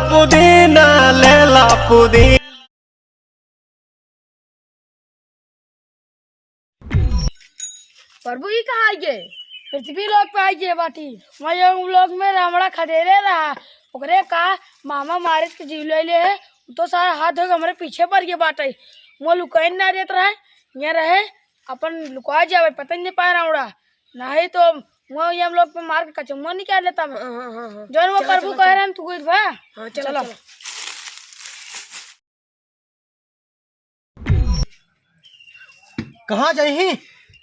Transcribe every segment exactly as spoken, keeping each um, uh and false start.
पुदीना लेला पुदीना। प्रभु, ई कहाँ आइगे? पृथ्वी लोक पे आइगे बाटी। मैं ये लोक में रावणा खदेरे रहा, ओकरे का मामा मारित के जीव ले ले है। उ तो सारा हाथ धो के हमरे पीछे पड़ गए बाटे। वो लुकाई ना देत रहे, ये रहे अपन लुका जावे, पता ही नहीं पाए रावणा। नहीं तो वो ये हम लोग पे मार के कचम्मा निकाल लेता मैं। हाँ, हाँ, हाँ, हाँ। जौन वो चलो, प्रभु चलो, कह चलो। रहे हैं, तू कुछ बा? हाँ, चलो, चलो। चलो। कहाँ जाइही?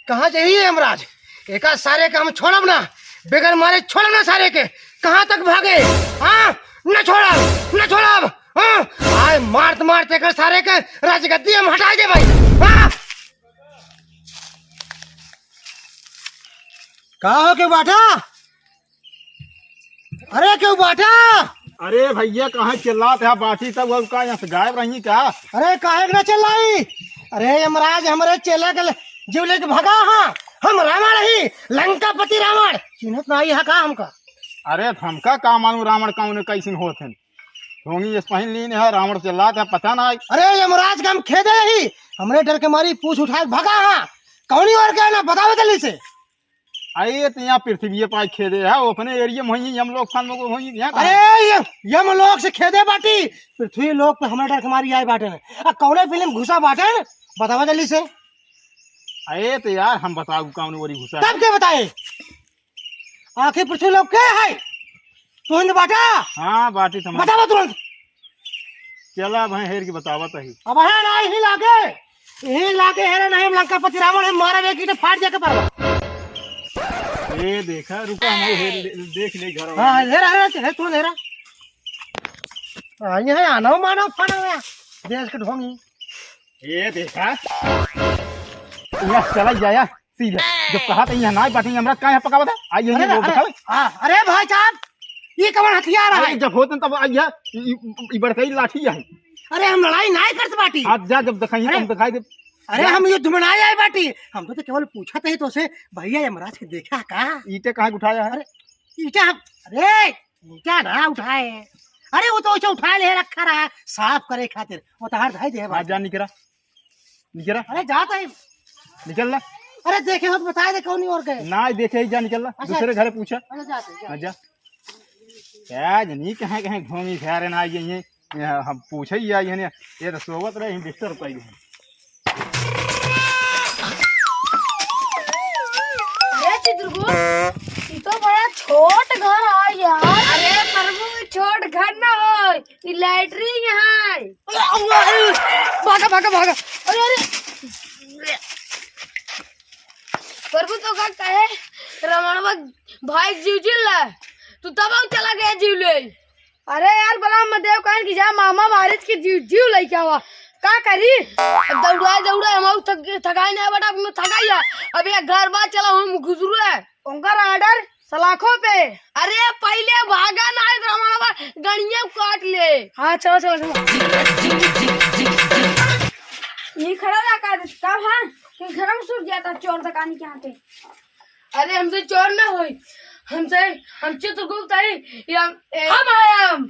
कहाँ जाइही यमराज? एका सारे के हम छोड़ब ना, बगैर मारे छोड़ब ना सारे के। कहाँ तक भागे? हाँ, न छोड़ब, न छोड़ब। हाँ, आए मारत मारत एकर सारे के राजगद्दी हम हटाई देबै। हाँ। का हो के बाटा? अरे, केहू बाटा? अरे भैया, कहाँ चिल्लात है बाटी तब, और का यहाँ से गायब रही क्या? अरे, काहे के ना चिल्लाई? अरे यमराज, हमरे चेला के ले-, जीव लेके भगा हाँ। हम रावण ही, लंकापति रावण। चिन्हत नाही है का हमका? अरे, हमका का मालूम रावण कौन कैसन होत है? ढोंगी इस पहिन लीन है, रावण चिल्लात है, पता ना आई। अरे यमराज का हम खेदे ही, हमरे डर के मारी पूछ उठाए भगा हाँ। कौनी और क्या ना बतावे जल्दी से। अरे, तो यहाँ पृथ्वी पाए खेदे है, वो अपने एरिया में होई, यमलोक फल में को होई, यहाँ कहाँ? अरे, ये यमलोक से खेदे बाटी, पृथ्वी लोक पे हमरा डर के मारी आए बाटे। आ कौने फिल्म घुसा बाटे, बतावा जल्दी से। अरे, तो यार, हम बताऊ कौन ओरी घुसा तब है? क्या बताए? आखिर पृथ्वी लोक के है? तू हिंद बाटा? हाँ, बाटी समझ। बतावा तुरंत। चला भाई, हेर के बतावा तही। अब है ना, यही लागे। यही लागे, हेरे नहीं, लंकापति रावण है, मारा एक ईंट फाट जाके परवा। ए, देखा, रुका, हम हेर ले, देख ले घर वाला। हाँ, हेरा, हेरा, हेरा, तू हेरा। हाँ, ये है, आनो मानो फानो है, देश के ढोंगी। ए, देखा। या, चला जाया, सीधे। जब कहा था, यहाँ नाई बाटी, हमरा काहे पकावा था? आई, अरे, ये लोग अरे, दिखावे। हाँ, अरे भाई साहब, ये कौन हथियार है? अरे, जब होतन तब आई है, ई, ई, ई बड़कई लाठी है। अरे, हम लड़ाई नाई करत बाटी। आज जा, जब दिखाई, अरे, हम दिखाई दे। अरे, जा। हम युद्ध में नाई आए बाटी। हम तो, तो केवल पूछत ही तो से, भैया यमराज के देखा का? ईंटे कहाँ उठाया है? अरे, ईंटा, अरे, ईंटा ना उठाए। अरे, वो तो उसे उठा ले रखा रहा, साफ करे खातिर। वो तो हर धाई दे हाँ, बाटी। जा निकरा। निकरा। अरे, जाता है। निकल ला। अरे, देखे हो तो बताए दे, कौन और गए? ना देखे ही, जा निकल ला। अच्छा, दूसरे अच्छा। घरे पूछा। अरे, जाते, जाते। हाँ, जा। क्या जनी कहाँ, कहाँ घूमी खा रहे ना, ये, ये, ये हम पूछे ही आई है, ये तो सोवत रहे, हम disturb कर गए। अरे चित्रगुप्त, ये तो बड़ा छोट घर है यार। अरे प्रभु, छोट घर ना हो, ई लैट्रिन है। भागा, भागा, भागा। अरे, अरे। प्रभु तो का कहे, रावणवा भाई जीव जील ला, तू तब चला गया जीव ले। अरे यार, बलराम देव कहन कि जा मामा मारिच के जीव, जीव लेके आवा। का करी? अब दौड़ाए, दौड़ाए, हम थक, थकाई नहीं बटा, अब मैं थकाई है। अब ये घर बार चला, हम घुसरू है। उनकर order सलाखों पे। अरे पहिले भागा, नाहीं तो हमारा गड़िया काट ले। हाँ, चलो, चलो, चलो। ये खड़ा रहा का, का भान? ये घर में सुट गया था चोर दकानी के हाथे। अरे हमसे चोर ना होई, हमसे, हम चित्रगुप्त हई, ये हम, ए, हम हई हम।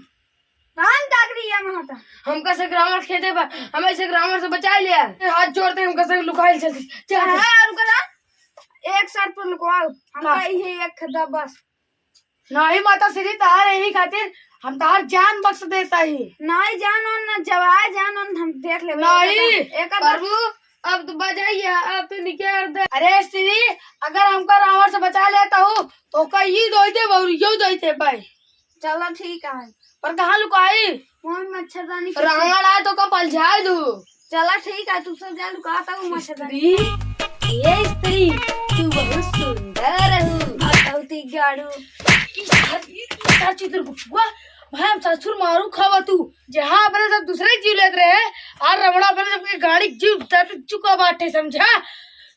कान ताक रही है वहाँ का। हमका से ग्रामर खेदे बा, हमें से ग्रामर से बचाए लिया। हाथ जोड़ते हमका से लुकाइल चलते। चल, चल। हाँ, रुको ना। एक शर्त पर लुकवाओ। हमका हाँ। ये एक खद्दा बस। नहीं माता श्री, तहार यही खातिर हम तहार जान बख्श देता ही। नहीं जान और न जवाए जान और हम देख लेबे। नहीं, एक, एक प्रभु, अब तो बजाइए, अब तो निकाल दे। अरे श्री, अगर हमका रावण से बचा लेता हूँ, तो का ये दो दे और यो दो दे भाई। चला ठीक है। पर कहाँ लुकाई? वहाँ मच्छरदानी के रावण आए तो का पलझाए दू। चला ठीक है, तू सब जा लुका ता हूँ मच्छरदानी। स्त्री, ये स्त्री, तू बहुत सुंदर हूँ। आ, बहुत ही गाड़ू। ई सार, ई सार चित्रगुप्त, भाई हम ससुर मारू खावा तू। जहाँ अपने सब दूसरे जीव लेत रहे, और रावण अपने सबके गाड़ी जीव दे चुका बाटे, समझा?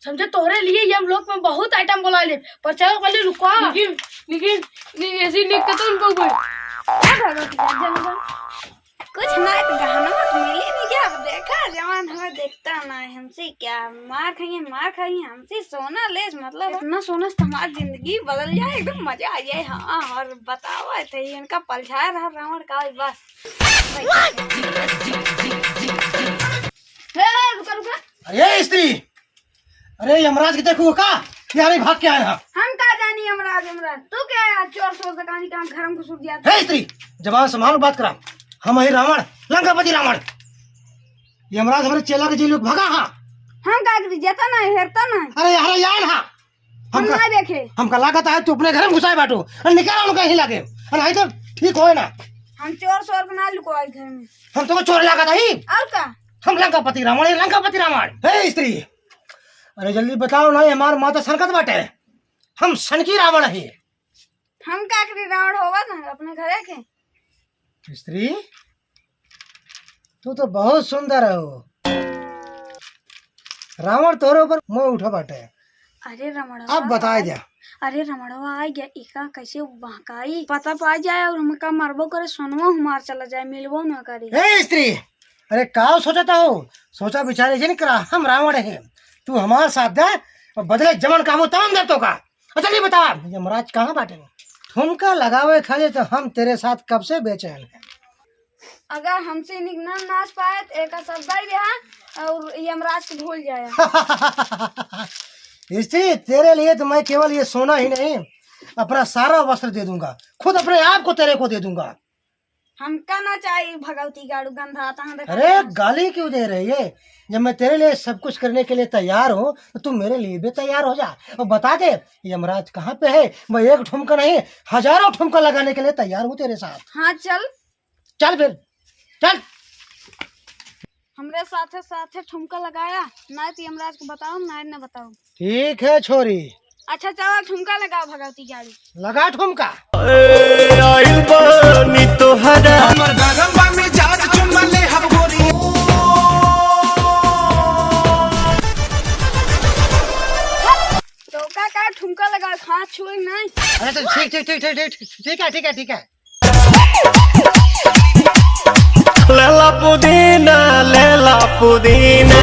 समझे, तोहरे लिए ये हम लोग में बहुत item बोला ले, पर चलो पहले रुको। लेकिन, लेकिन, नहीं, ऐसी नहीं खत्म हो गई। क्या भगवती का जंगल? कुछ ना तो गहना मिली नहीं क्या? अब देखा। जवान हमें देखता ना है, हमसे क्या मार खाइए, मार खाइए, हमसे सोना लेस, मतलब इतना सोना से हमारी जिंदगी बदल जाए, एकदम मजा आ जाए। हाँ, और बतावा थे इनका पलझाया रहा रावण का, बस। हे, रुका, रुका। अरे स्त्री, अरे यमराज के देखू का, यार भाग के आए हैं। हम का जानी यमराज, यमराज, तू क्या यार चोर सोर दकानी काम घर में घुस गया? हे स्त्री, जबान संभाल बात करा। हम ही रावण, लंकापति रावण। यमराज हमारे चेला के जेल में भगा हा। हम का करी, जाता ना, हेरता ना। अरे यार, यार हा। हम हमका, ना देखे। हमका लागत है तू अपने घर में घुसाए बाटू। अरे निकाल उनका यहीं लागे। अरे आई तो ठीक होए ना। हम चोर सोर के ना लुकवाई घर में। हम तो चोर लागत है। और का? हम लंकापति रावण है, लंकापति रावण। हे स्त्री, अरे जल्दी बताओ ना, ये हमार माता सनकत बाटे। हम सनकी रावण है। हम का करी, रावण होवा ना अपने घरे के। स्त्री, तू तो बहुत सुंदर हो। रावण तोरे ऊपर मोह उठा बाटे। अरे रमणवा अब बताए आ- जा। अरे रमणवा आ गया, इका कैसे बहकाई, पता पा जाए और हमका मरबो करे, सोनवा हमार चला जाए, मिलबो ना करे। ए स्त्री, अरे का सोचता हो? सोचा विचार ऐसे नहीं करा, हम रावण हैं, तू हमारे साथ दे और बदले जमन का वो तमाम दे तो का। अच्छा ये बता, यमराज कहाँ बाटे? ठुमका लगावे खाली तो हम तेरे साथ कब से बेचैन हैं। अगर हमसे निक ना नाच पाए तो एक शब्द ही रहा और यमराज को भूल जाए। स्त्री, तेरे लिए तो मैं केवल ये सोना ही नहीं, अपना सारा वस्त्र दे दूंगा, खुद अपने आप को तेरे को दे दूंगा। हमका ना चाहिए भगवती गाड़ू गंधा तहाँ देखा अरे था। गाली क्यों दे रही है? जब मैं तेरे लिए सब कुछ करने के लिए तैयार हूँ तो तू मेरे लिए भी तैयार हो जा। और बता दे यमराज कहाँ पे है, मैं एक ठुमका नहीं हजारों ठुमका लगाने के लिए तैयार हूँ तेरे साथ। हाँ चल। चल फिर चल। हमरे साथे साथे ठुमका लगाया, ना तो यमराज को बताओ ना न बताओ। ठीक है छोरी। अच्छा चलो ठुमका लगाओ भगवती गाड़ी। लगा ठुमका। ए, आइल बानी तोहरा। हमर गरम बा मिजाज चुम्मा ले हम गोरी। तो का का ठुमका लगा हाथ छुए नहीं। अरे तो ठीक ठीक ठीक ठीक ठीक ठीक है ठीक है ठीक है। लेला पुदीना, लेला पुदीना।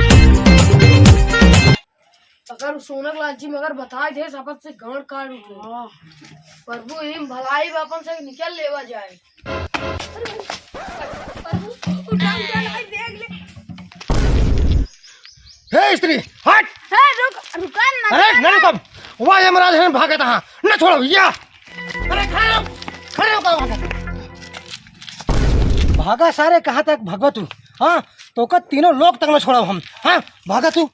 अगर उ सोनक लालची में अगर बताए दे, सबत से गांड काट उठे। हाँ। प्रभु, इम भलाई बा, अपन से निकल लेवा जाए। प्रभु, उठा, उठा, भाई, देख ले। हे स्त्री, हट! हे, रुक, रुका ना, अरे, रुका ना ना। रुका। वाह, यमराज है, भागत हाँ, न छोड़ो, या। अरे, खड़े हो, खड़े हो, कहाँ भागा? भागा सारे, कहाँ तक भगवत तू? हाँ, तो का तीनों लोक तक न छोड़ो हम। हाँ, भागा तू,